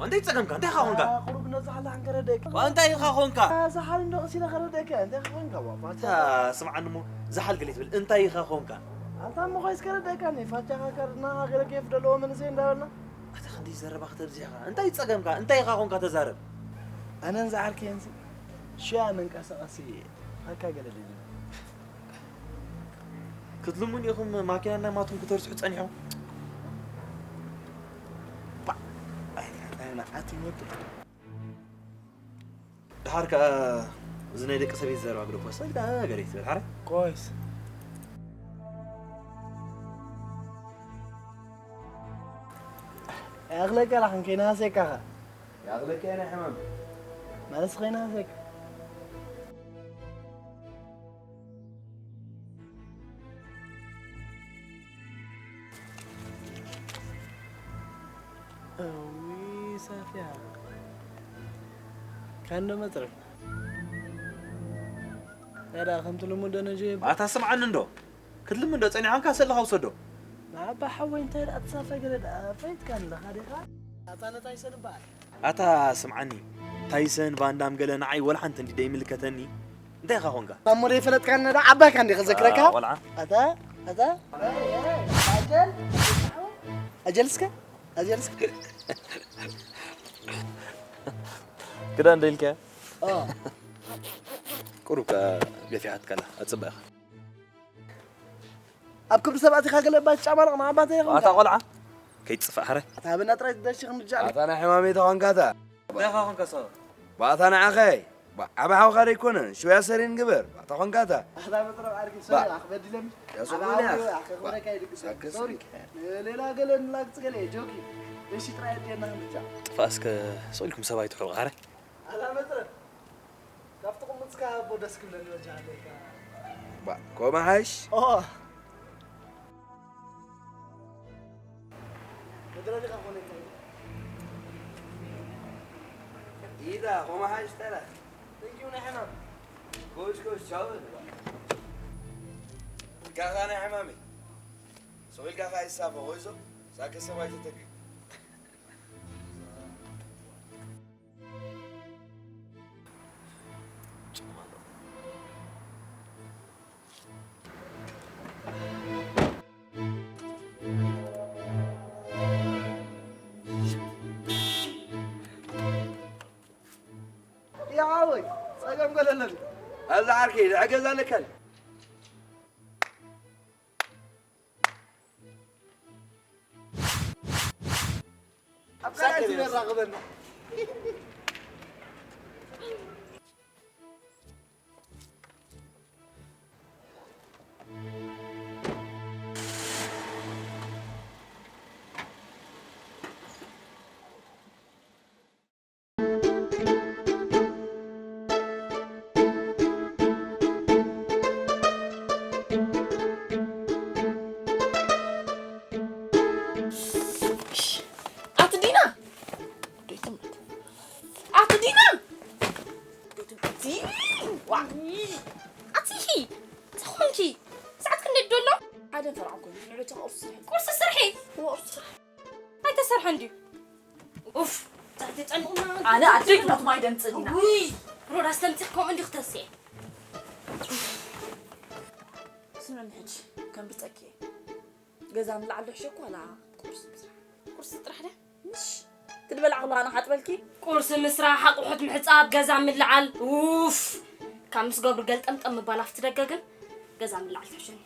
እንታይ ጸገምካ? እንታይ ኢኻ ኾንካ? ቁሩብ ነዛ ሓላ ከረደእካ። ዋ፣ እንታይ ኢኻ ኾንካ? እዛ ሓል እንዶ ቀሲለ ከረደእካ። እንታይ ኢኻ ኾንካ? ዋ፣ ፋታ። እታ ስምዓኒ እሞ፣ እዛ ሓል ገለ ትብል፣ እንታይ ኢኻ ኾንካ? ኣንታ እሞ ኾይስ ከረደእካ፣ ኒ ፋቻኻ ከርድና፣ ገለ ኬፍ ደለዎ መንእሰይ እንዳበልና። ኣታ ክንደይ ዘረባ ክተብዚሕኻ። እንታይ ጸገምካ? እንታይ ኢኻ ኾንካ? ተዛረብ። ኣነን ዝዓርከየንሲ፣ ሽያ መንቀሳቐሲ፣ ኣካ ገለ ደሊና። ክትልሙን ኢኹም ማኪና ናይ ማቱን ክተርስሑ ጸኒሑ። ባ-፣ ኣይ፣ ኣይ፣ መዓት ይወድእ። ደሓር ከኣ እዚ ናይ ደቂ ሰበይቲ ዘረባ ግደፎ። ሰልካ ገለ ትብል ሓረ? ቆይስ። ያኽለካ ላሕን ከይናሰካ ኸ? ያኽለካ ናይ ሕማም። ማለት ከይናሰካ። እዊ ሳፊያ። ካንዶ መጽረ። ያዳ ከምቲ ልሙድ ደነጀ። ኣታ ስምዓኒ እንዶ። ክትልምዶ ጸኒሓንካ ሰለኻ ውሰዶ። ንዓባ ሓወይ እንታይ ደኣ ተሳፈ ገለ ደኣ ፈይትካ ኣለኻ ዲኻ? ኣታ ነታይ ሰንባል። ኣታ ስምዓኒ፣ ታይሰን ቫንዳም ገለ ንዓይ ወላ ሓንቲ እንዲ ደይምልከተኒ። እንታይ ኢኻ ኾንካ? እሞ ደይፈለጥካኒ ዳ ዓባይካ እንዲ ክዘክረካ? አ፣ ቆልዓ። ኣታ፣ ኣታ፣ ኣጀል፣ ኣጀል እስከ፣ ኣጀል እስከ። ክዳን ደልካ? ኦ። ቁሩብ ከ ገፊሓትካ ኣላ፣ ኣጽብቕኻ። ኣብ ክብሪ ሰባት ኢኻ ገለ ባጭ ጫማ ረቕ ንዓባተ ኢኻ ኣታ ኾንካ። ቆልዓ፣ ከይትጽፋእ ሓረ። ኣታ ሃበና ጥራይ ትደርሺ ክንርጃዕ። ኣታ ናይ ሕማመይ ተኾንካ ኣታ። እንታይ ኢኻ ኾንካ ሰው? ባእታ ንዓኸይ። ባ-፣ ዓቢ ሓውኻ ደይኮነ፣ ሽውያ ሰሪን ግበር። ባእታ ኾንካ ኣታ። ኣታ መጥረብ ዓርኪ፣ ባ-፣ ሶሪ፣ ኣኽ በዲለኒ። ያሱ ዓቢ ጎልያ። ሓውሪ፣ ኣኸ ክብረካ ይድግስ። ሳክስ ሶሪ። ሌላ ገለ ንላግጽ ገለ፣ ጆኪ። እሺ ጥራይ ኣዴና ክንርጃዕ። ጥፋእ እስከ ሰው ኢልኩም ሰብኣይ ትሕብሩ ሓረ። ኣታ መጥረብ። ካብቲ ቁምጽካ ኣቦ ደስ ክብለኒ ወጃ ኣለካ። ባ-፣ ኮማ ሓሽ? ኦ። ምድረ ዲኻ ኮነ እንታይ? ኢዳ፣ ኮማ ሓሽ ተራ። Thank you፣ ናይ ሕማም። ኮሽ፣ ኮሽ፣ ቻው። ካኻ ናይ ሕማመይ። ሰው ኢልካ ኸኣ ይሳፈ፣ ሆይዞ፣ ሳከ ሰብኣይ ተተኪ። ያወይ ጸገም ገለለን። ኣብዛ ዓርከይ፣ ልዕገዛ ኣለካን። ኣብ ካልኣይ ዙር የራኽበና። ኣቲ ዲና! ኣቲ ዲና! ዲ-፣ ዋ! ኣቲ ሂ! ዝኾንኪ! ሰዓት ክንደይ ዶ ኣሎ? ሓደ ፈርዖን ኮይኑ፣ ንዕቲ ቁርሲ ስርሒ። ቁርሲ ስርሒ! እዋ፣ ቁርሲ ስርሒ። ኣይተሰርሐን ድዩ? ኡፍ፣ ዛሕቲ ጨንቑና። ኣነ ኣደይ ክሞት ማይ ደምጽእ ዲና። ውይ፣ ሮዳስ ተምጺኽ ከምኡ እንዲኽ ተስኤ። ስምዕኒ ሕጂ፣ ከም ብጸኪ። ገዛ ንላዕሊ ሕሸ እኮ ኣላ ቁርሲ ምስራሕ። ቁርሲ ጥራሕ ድያ? ምሽ፣ ትድበላ ኣቕሎ ኣነ ሓጥበልኪ? ቁርሲ ምስራሕ፣ ኣቑሑት ምሕጻብ፣ ገዛ ምልዓል። ኡፍ፣ ካብ ምስ ገብሩ ገልጠምጠም ምባል ኣብቲ ደገ ግን ገዛ ምልዓል ትሕሸኒ።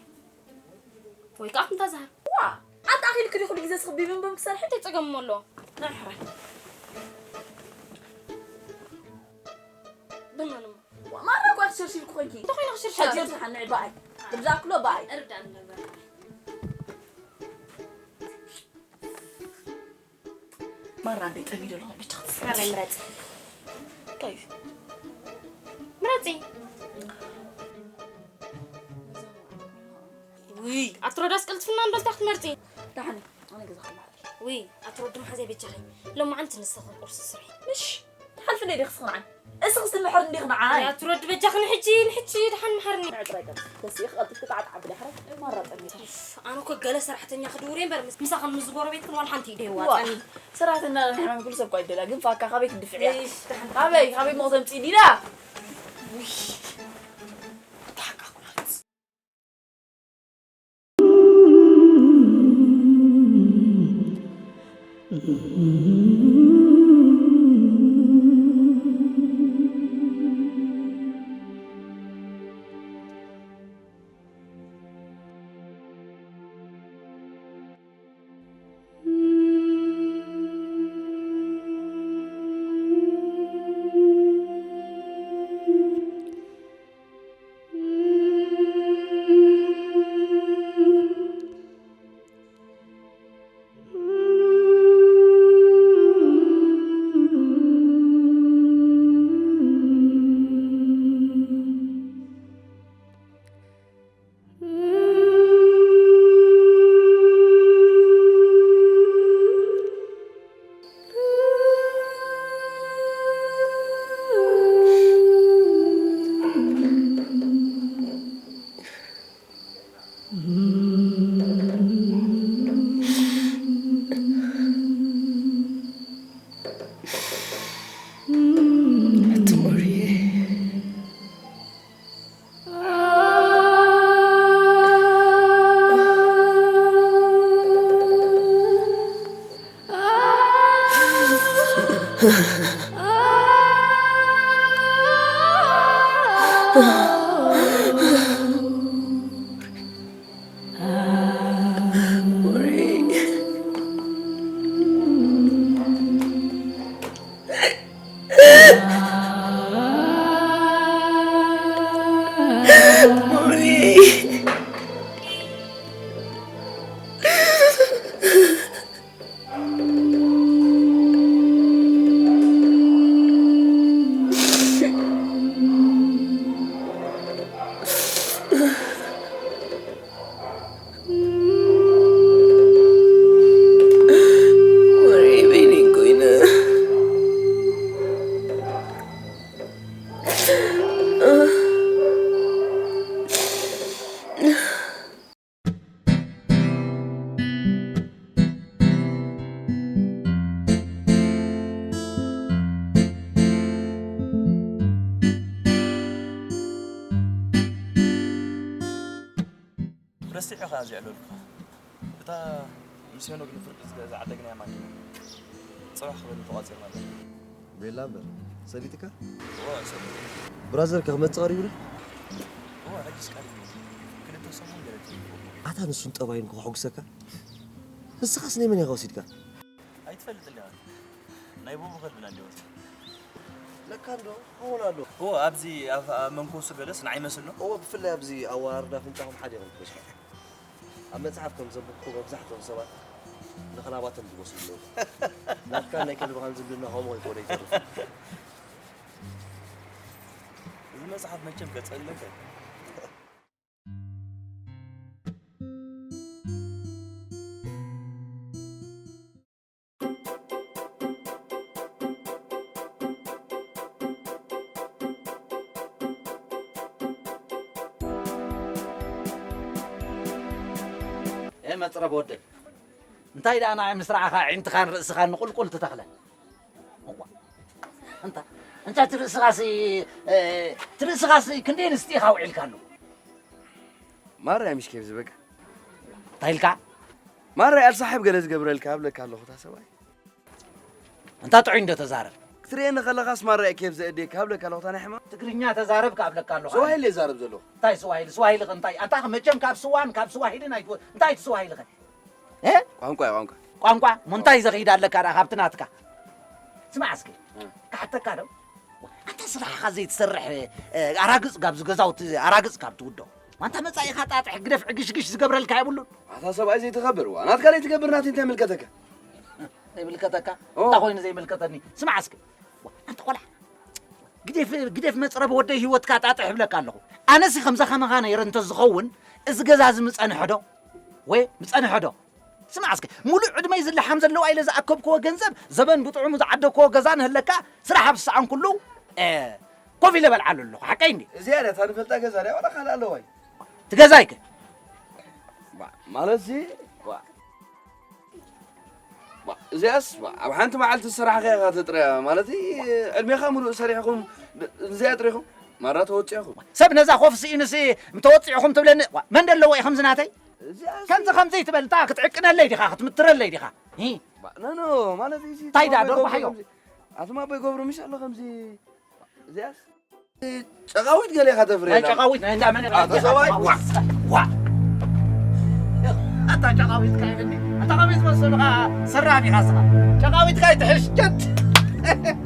ወይ ከዓ ክንታ ዝሃብ። ዋ፣ ኣንታ ኣኺልኪ ድዩ ኩሉ ግዜ ስኽቢ ብንብን ክሰርሒ? እንታይ ጸገም እሞ ኣለዎ? ናይ ሕራይ። ብመን እሞ? ዋ፣ ማራ እኮ ክትሸርሽሪ እኮ ኮይንኪ። እንታይ ኮይነ ክሽርሽር? ሕጂ እርድሓኒ ብኣይ። ክብዛ ክሎ ብኣይ። እርዳኒ ነበር። ማራ እንደ ጠሚዶ ለኹ ብቻ ክትስራ። ማራ ምረጽ። እንታይ? ምረጺ። ውይ፣ ኣቲ ሮዳስ ቅልጥፍና እንዶ እንታይ ክትመርጺ? ደሓን፣ ኣነ ገዛ ክመሓደር። ውይ፣ ኣቲ ሮዲ መሓዘይ በጃኺ። ሎማዓንቲ ንስኺ ቁርሲ ስርሒ። ምሽ፣ ኣልፍለይ ዲኺ ስኽንዓን? እስኽስ ትምሕር እንዲኺ ንዓይ? ኣያ ትረድ በጃኺ ንሕጂ፣ ንሕጂ ደሓን ምሓርኒ። ንዕጥራይ ቀጥ። ተስኢኽ ቀልጢፍኪ ጣዕጣዕ ኣብሊ ሕራይ። ማራ ጠሚታ። ኣነ እኮ ገለ ሰራሕተኛ ክድውር እየ እምበር ምስ-፣ ምሳኽን ምስ ጎረቤትክን ዋላ ሓንቲ ኢደ ዋ፣ የዋፅኣኒ። ሰራሕተኛ ሕራይ ኩሉ ሰብ እኳ ይደላ፣ ግን ፋካ ካበይ ክትድፍዕያ? እሽ፣ ደሓን። ካበይ፣ ካበይ እሞ ክተምፅኢ ዲላ? ውይ፣ ተሓቃቁ ናት። ረሲዑ ኸኣ ዘዕለልኩኻ። እታ ምስ ሄኖክ ንፍርቂ ዝገ-፣ ዝዓደግናያ ማኪና ጽባሕ ክበል ተቋጺርና ኣለና። ቤላ እምበር፣ ሰሊጥካ? እወ፣ ሰሊጠ። ብራዘር ከ ክመጽእ ቀሪቡ ዶ? እወ፣ ሕጅስ ቀሪቡ። ክልተ ሰሙን ገለ ተሪፉ። ኣታ ንሱን ጠባዩን ከሐጉሰካ? ንስኻስ ናይ መን ኢኻ ወሲድካ? ኣይትፈልጥን ዲኻ? ናይ ቡቡ ከልብና እንዲወስድ። ለካ እንዶ፣ ክኸውን ኣሎ። እወ፣ ኣብዚ ኣብ፣ ኣብ መንኮሱ ገለስ ንዓይ መስል ነው። እወ፣ ብፍላይ ኣብዚ ኣወራርዳ ኣፍንጫኹም ሓደ ኢኹም ትመስሉ። ኣብ መጽሓፍ ከም ዘንበብኩ መብዛሕትኦም ሰባት ንኽላባቶም ዝመስሉ ኣለዉ። ናትካን ናይ ከልብኻን ዝምድና ከምኡ ከይኮነ ይተርፍ። እዚ መጽሓፍ መቸም ገጸለከ? ኤ መጽረብ ወደይ፣ እንታይ ደኣ ንዓይ ምስ ረኣኻ ኣዒንትኻን ርእስኻን ንቑልቁል ትተኽለ? እዋ፣ እንታ፣ እንታ እቲ ርእስኻሲ፣ እ፣ እቲ ርእስኻሲ ክንደይ ንስቲ ኢኻ ውዒልካሉ? ማራ ምሽ ኬፍ ዝበቃ። እንታይ ኢልካ? ማራ ኣልሳሕብ ገለ ዝገብረልካ ኣብለካ ኣለኹ፣ እታ ሰብኣይ። እንታ ጥዑይ እንዶ ተዛረብ። ክትርእየኒ ከለኻስ ማራ ኬፍ ዘእድየካ ኣብለካ ኣለኹ፣ እታ ናይ ሕማም። ትግርኛ ተዛረብ ከኣብለካ ኣለኹ። ስዋሂሊ ይዛረብ ዘለኹ። እንታይ ስዋሂሊ? ስዋሂሊ ከ እንታይ? ኣንታ መቸም ካብ ስዋን ካብ ስዋሂልን ኣይትወ-፣ እንታይ እቲ ስዋሂሊ ከ? እ? ቋንቋ እዩ፣ ቋንቋ። ቋንቋ? እሞ እንታይ ዘኽይድ ኣለካ ደኣ ካብቲ ናትካ? ስማዕ እስኪ፣ እ። ክሓተካ ዶ? ኣንታ ስራሕኻ ዘይትሰርሕ፣ እ፣ ኣራግጽ ጋብዚ ገዛውቲ ኣራግጽ ካብ ትውዶ። ኣንታ መጻኢኻ ጣጥሕ ግደፍ ዕግሽግሽ ዝገብረልካ የብሉን። ኣታ ሰብኣይ ዘይትኸብር፣ ዋ፣ ናትካ ዘይትገብር ናተይ እንታይ ይምልከተካ? ዘይምልከተካ? ኦ። እንታይ ኮይኑ ዘይምልከተኒ? ስማዕ እስኪ። ዋ፣ ኣንታ ቆልዓ። ግደፍ፣ ግደፍ መጽረብ ወደይ ህይወትካ ጣጥሕ እብለካ ኣለኹ። ኣነሲ ከምዛ ከማኻ ነይረ እንተዝኸውን፣ እዚ ገዛ እዚ ምጸንሐ ዶ? ወይ ምጸንሐ ዶ? ስማዕ እስከ፣ ሙሉእ ዕድመይ ዝለሓም ዘለዋ ኢለ ዝኣከብክዎ ገንዘብ፣ ዘበን ብጥዑሙ ዝዓደግክዎ ገዛ ንህለካ፣ ስራሕ ኣብ ዝሰኣንኩሉ፣ እ፣ ኮፍ ኢለ በልዓሉ ኣለኹ። ሓቀይ እንዲ? እዚኣ ድያ እታ ንፈልጣ ገዛ ድያ ዋላ ካልእ ኣለዋ እዩ? እቲ ገዛይ ከ? ማ-፣ ማለት እዚ፣ ዋ-፣ ዋ-፣ እዚኣስ፣ ዋ-፣ ኣብ ሓንቲ መዓልቲ ስራሕ ከ ኢኻ ተጥርያ? ማለት፣ ዕድሜኻ ሙሉእ ሰሪሕኹም፣ ን-፣ እዚኣ ጥሪኹም? ማራ ተወጺእኹም? ሰብ ነዛ ኮፍ ስኢኑሲ፣ ተወጺእኹም ትብለኒ? ዋ፣ መን ደለዎ እዩ ከምዚ ናተይ? እዚኣስ ከምዚ ከምዚ ትበል፣ እታ ክትዕቅነለይ ዲኻ፣ ክትምትረለይ ዲኻ? ሂ። ባ-፣ ኖ፣ ኖ፣ ማለት እዚ እንታይ ደኣ፣ ኣትማ ደርባሓዮ? ከምዚ፣ ኣትማ ኣቦይ ገብሩ ምሽ ኣሎ ከምዚ። እዚኣስ ጨቃዊት ገለ ኢኻ ተፍርየና። ናይ ጨቃዊት፣ ናይ እንዳ መን ኣቶ ሰብኣይ። ዋ፣ ዋ። ኣታ ጨቃዊት ካይብኒ። ኣታ ከመይ ዝመሰሉኻ ሰራም ኢኻ ስኻ። ጨቃዊት ካይ ትሕሽ፣ ጨት።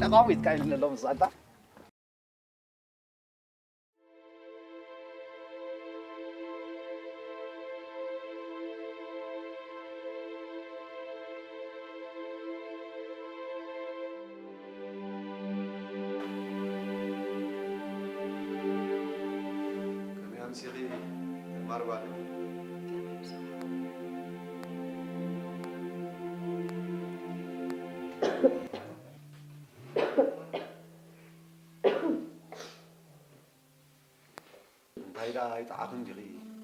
ጨቃዊት ካይብኒ ኣለዎም፣ እሳ ኣታ። ከመይ ኣምሲኺ ተማር ጓል? እንታይ ደኣ ኣይጠዓኽን ዲኺ?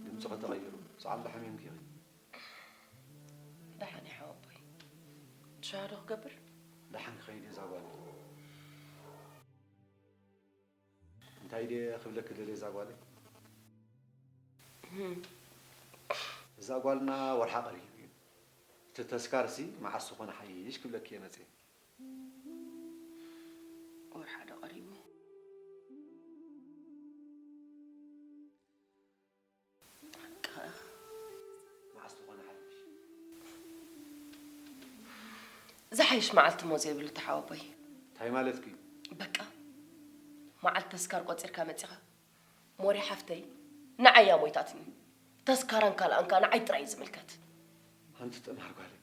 ድምፅኺ ተቐይሩ። ሰዓል ዶ ሓሚምኪ ኢኺ? ደሓን እየ ሓወቦይ። ትሻሃዶ ክገብር? ደሓን ክኸይድ እየ እዛ ጓል። እንታይ ድየ ክብለኪ ደልየ እዛ ጓለይ? እም። እዛ ጓልና ወርሓ ቀሪቡ እዩ። እቲ ተስካርሲ መዓስ ዝኾነ ሓይሽ ክብለኪ እየ መፅየ። ወርሓ ዶ ቀሪቡ? መዓስ ዝኾነ ሓድሽ? ዝሓይሽ መዓልቲ እሞ ዘይብሉ ተሓወቦይ። እንታይ ማለትኪ እዩ? በቃ፣ መዓልቲ ተስካር ቆጺርካ መጺኻ፣ ሞሪ ሓፍተይ ንዓይ እያ ሞይታትኒ። ተስካራን ካልኣን ከኣ ንዓይ ጥራይ እዩ ዝምልከት። ኣንቲ ጥማር ጓለይ፣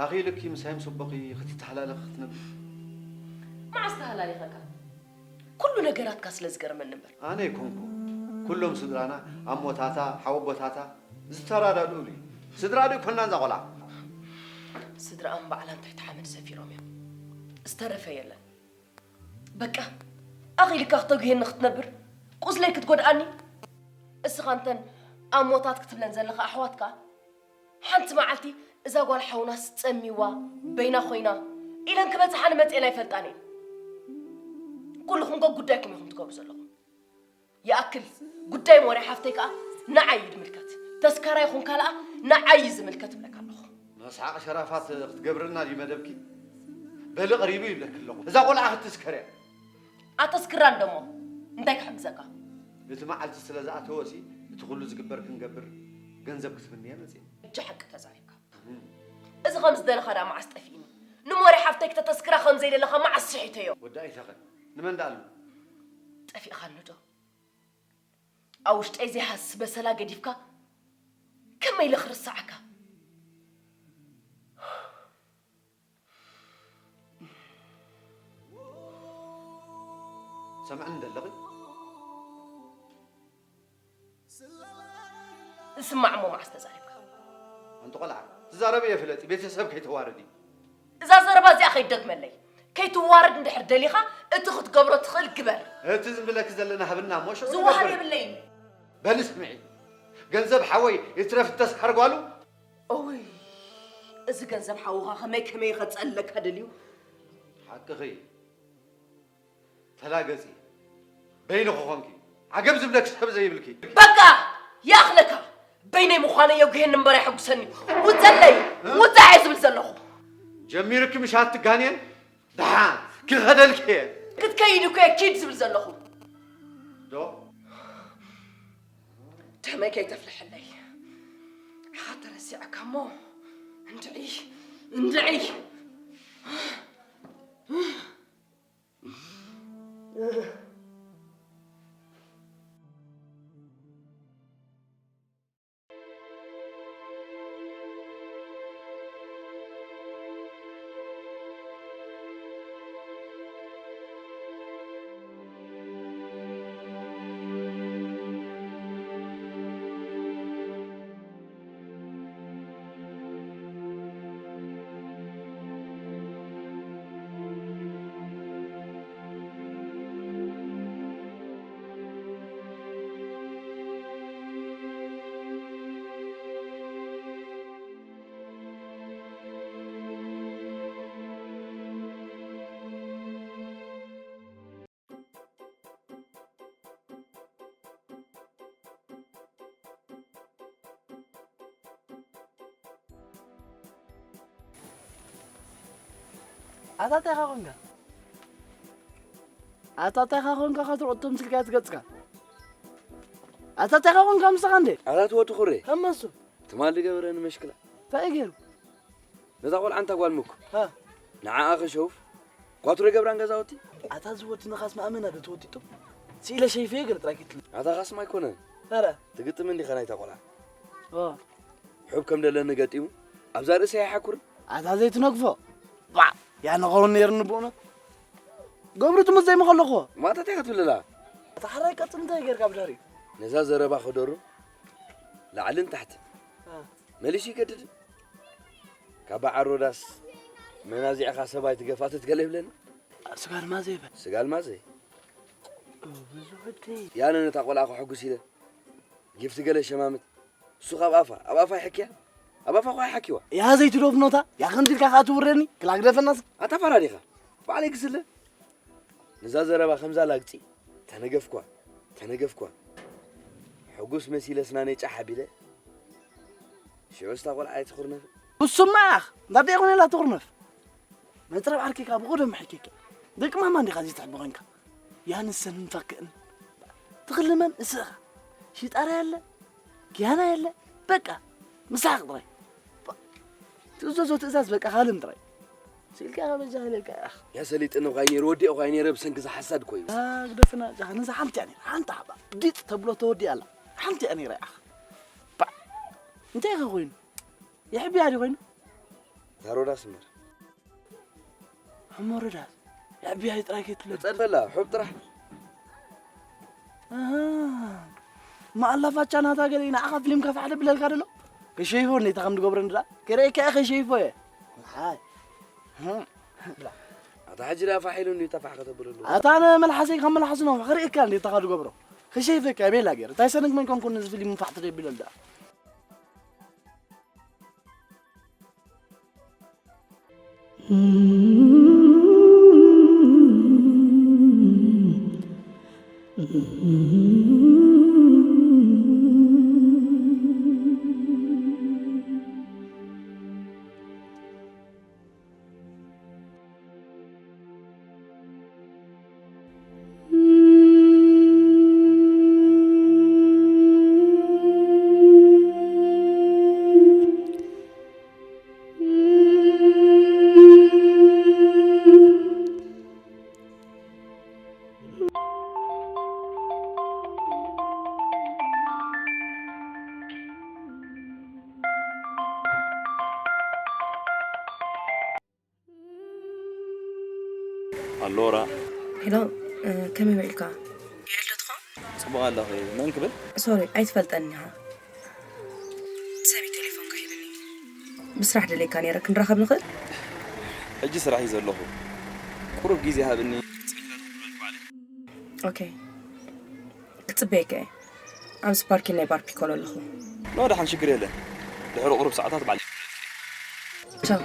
ኣኺልኪ ምሳይ ምስ ኣቦኺ ክትተሃላለኺ ክትነብሪ? መዓስ ተሃላሊኸካ? ኩሉ ነገራትካ ስለ ዝገርመኒ እምበር። ኣነ ኣይኮንኩ። ኩሎም ስድራና፣ ኣሞታታ፣ ሓወቦታታ ዝተራዳድኡሉ እዩ። ስድራ ዶ ኣይኮናን እዛ ቆልዓ? ስድራኣ ንባዕላ እንታይ ተሓመድ ሰፊሮም እዮም። ዝተረፈ የለን። በቃ፣ ኣኺልካ ክተጉህየኒ ክትነብር፣ ቁስለይ ክትጎድኣኒ? እስኻ እንተን ኣሞታት ክትብለን ዘለኻ ኣሕዋትካ፣ ሓንቲ መዓልቲ እዛ ጓል ሓውናስ ጸሚዋ፣ በይና ኮይና ኢለን ክበጽሓኒ መጺኤን ኣይፈልጣን እየን። ኩልኹም ጎ ጉዳይኩም ኢኹም ትገብሩ ዘለኹም። ይኣክል፣ ጉዳይ ሞርያ ሓፍተይ ከኣ ንዓይ እዩ ዝምልከት። ተስካራ ይኹን ካልኣ ንዓይ እዩ ዝምልከት እብለካ ኣለኹ። መስሓቕ ሸራፋት ክትገብርና ድዩ መደብኪ? በሊ ቀሪቡ ይብለኪ ኣለኹ። እዛ ቆልዓ ክትስከር እያ። ኣተስክራን ደሞ እንታይ ክሕግዘካ? እቲ መዓልቲ ስለ ዝኣተወሲ፣ እቲ ኩሉ ዝግበር ክንገብር ገንዘብ ክትብኒ እየ መጺአ። ሕጂ ሓቂ ተዛሪብካ። እም። እዚ ከም ዝደለኻ ደኣ መዓስ ጠፊእኒ? ንሞሪ ሓፍተይ ክተተስክራ ከም ዘይደለኻ መዓስ ስሒተዮ? ወዲ ኣይተኸን። ንመን ደኣሉ? ጠፊእኻኒ ዶ? ኣብ ውሽጠይ ዘይሃስስ በሰላ ገዲፍካ ከመይ ኢለ ክርስዓካ? ሰምዕኒ ደለኺ? እስማዕ እሞ መዓስ ተዛሪብካ? ኣንቲ ቆልዓ፣ ትዛረቢ እየ ፍለጢ፣ ቤተሰብ ከይተዋርዲ። እዛ ዘረባ እዚኣ ከይትደግመለይ። ከይትዋረድ እንድሕር ደሊኻ፣ እቲ ክትገብሮ ትኽእል ግበር። እቲ ዝብለኪ ዘለና ሃብና እሞ ሽዑ ዝወሃብ ንገብር። የብለይን። በሊ ስምዒ፣ ገንዘብ ሓወይ ይትረፍ ተስካር ጓሉ። እውይ፣ እዚ ገንዘብ ሓውኻ ከመይ ከመይ ከጸለካ ደልዩ። ሓቅኺ። ተላገጺ። በይንኺ ኾንኪ። ዓገብ ዝብለኪ ሰብ ዘይብልኪ። በቃ! ይኣኽለካ! በይነይ ምዃነይ የጉህየኒ እምበር ኣየሐጉሰኒ። ውጸለይ! እ? ውጻእ እየ ዝብል ዘለኹ። ጀሚርኪ ምሽ ኣትጋንየን? ደሓን ክኸደልኪ እየ። ክትከይድ እኮ እየ ኪድ ዝብል ዘለኹ። ዶ? ደመይ ከይተፍልሐለይ። ኢኻ ተረሲዕካ እሞ እንድዒ፣ እንድዒ። ኣታ እንታይ ኻ ኾንካ? ኣታ እንታይ ኻ ኾንካ? ኸትርኦ እቶም ስልካ ትገጽካ። ኣታ እንታይ ኻ ኾንካ ምሳኻ እንዴ? ኣታ ትወዲ ኹሬ። ከመሱ። ትማሊ ገበረ ንመሽክላ። እንታይ ገይሩ? ነዛ ቆልዓ እንታ ጓል ምኩ። ሃ። ንዓኣ ከሸውፍ። ኳትሮ ይገብራን ገዛውቲ። ኣታ ዝወዲ ንኻስ ማእመና ዶ ተወጢጡ? ስኢለ ሸይፈ ገለ ጥራይ ክትል። ኣታ ኻስማ ኣይኮነን። ኧረ። ትግጥም እንዲኻ ናይታ ቆልዓ። ኦ። ሑብ ከም ደለኒ ገጢሙ ኣብዛ ርእሰይ ኣይሓኩርን። ኣታ ዘይትነግፎ። ባ፣ ያ ንኸውን ነይርኒ ብእውነት። ገብሩ ትምዘይ ምኸለኹ። ማታ እንታይ ክትብለላ? ኣታ ሓራይ ቀጽል እንታይ ጌርካ ብድሕሪኡ? ነዛ ዘረባ ክደሩ ላዕልን ታሕትን። አ። መሊሱ ይገድድ። ካብ በዓል ሮዳስ መናዚዕኻ ሰብኣይ ትገፋትት ገለ ይብለኒ። ስጋ ኣልማዘ ይበል። ስጋ ኣልማዘ። ጎበዝ ወደይ። ያነ ነታ ቆልዓ ከሐጉስ ኢለ ጊፍቲ ገለ ሸማምት። እሱ ካብ ኣፋ፣ ኣብ ኣፋ ይሕክያ? ኣብ ኣፋ እኮ ኣይሓኪዋ። ያ ዘይትደፍኖታ፣ ያ ከምዚ ኢልካ ከኣ ትውረኒ፣ ክላግደፈናስ። ኣታ ፋራ ዲኻ? ባዕለይ ግስለ። ነዛ ዘረባ ከምዛ ላግጺ፣ ተነገፍኳ፣ ተነገፍኳ። ሕጉስ መሲለ ስናነይ ጫሕ ኣቢለ። ሽዑ ስታ ቆልዓ ኣይትኹርነፍ። እሱማ ኣኽ፣ እንዳ ደይ ኾነ ኢላ ትኹርነፍ። መጽረብ ዓርኪ ከኣ ብቐደም ሕኪኪ። ደቂ ማማ እንዲኻ እዚ ትሕቢ ኮንካ። ያንሰን እንፈክእን። ትኽልመን እስኻ። ሽጣራ የለ፣ ኪያና የለ። በቃ፣ ምሳቕ ጥራይ። በ-፣ ትእዘዞ ትእዛዝ በቃ፣ ሃልም ጥራይ። ስኢልካ በጃ ኢለካ፣ ኣኽ። ያ ሰሊጥኒ እኳ ነይሩ፣ ወዲኦ እኳ ነይረ፣ ብሰንኪ እዛ ሓሳድ እኮ እዩ። ኣግደፍና፣ ጃ፣ ነዛ ሓንቲ እያ ነይራ፣ ሓንቲ ሓባ። ዲጥ ተብሎ ተወዲኣ ኣላ። ሓንቲ እያ ነይራ፣ ኣኽ። ባ-፣ እንታይ ከ ኮይኑ? የሕብያ ድዩ ኮይኑ? እታ ሮዳስ እምበር። እሞ ሮዳስ፣ የሕብያ እዩ ጥራይ ከይትብለኒ። ጸድፈላ፣ ሑብ ጥራሕ። ኣሃ። ማኣላ ፋቻ ናታ ገለ ንዓኻ ፊልም ከፋሕ ደብለልካ ደሎ? ከሸይፎ ነይታ ከም ትገብረኒ ደኣ? ከርእየካ እየ ከሸይፎ እየ። ሓይ። ኣታ ሕጂ ደኣ ፋሕ ኢሉ እንድዩ ተፋሕ ከተብለሉ። ኣታ ኣነ መልሓሰይ ካብ መልሓሱ ነውሕ፣ ከርእየካ እንድዩ እታ ካብ ትገብሮ። ከሸይፈካ እየ ቤላ ገይረ። እንታይ ሰነግ መን ኮንኩ ነዚ ፊልም ፋሕ ተደቢለሉ ደኣ? ኣሎራ። ሄሎ፣ እ፣ ከመይ ውዒልካ? የልዶ ትኾን? ጽቡቕ ኣለኺ። መን ክብል? ሶሪ፣ ኣይትፈልጠኒ ኢኻ። ሰብ እዩ ቴሌፎንካ ሂብኒ። ብስራሕ ደልየካ ነይረ፣ ክንራኸብ ንኽእል? ሕጂ ስራሕ እዩ ዘለኹ። ቁሩብ ግዜ ሃብኒ። ኦኬ። ክጽበየካ እየ። ኣብዚ ፓርኪን ናይ ባር ፒኮሎ ኣለኹ። ኖ፣ ደሓን፣ ሽግር የለን። ድሕሪ ቁሩብ ሰዓታት ባዕለይ ክመጽእ እየ። ቻው።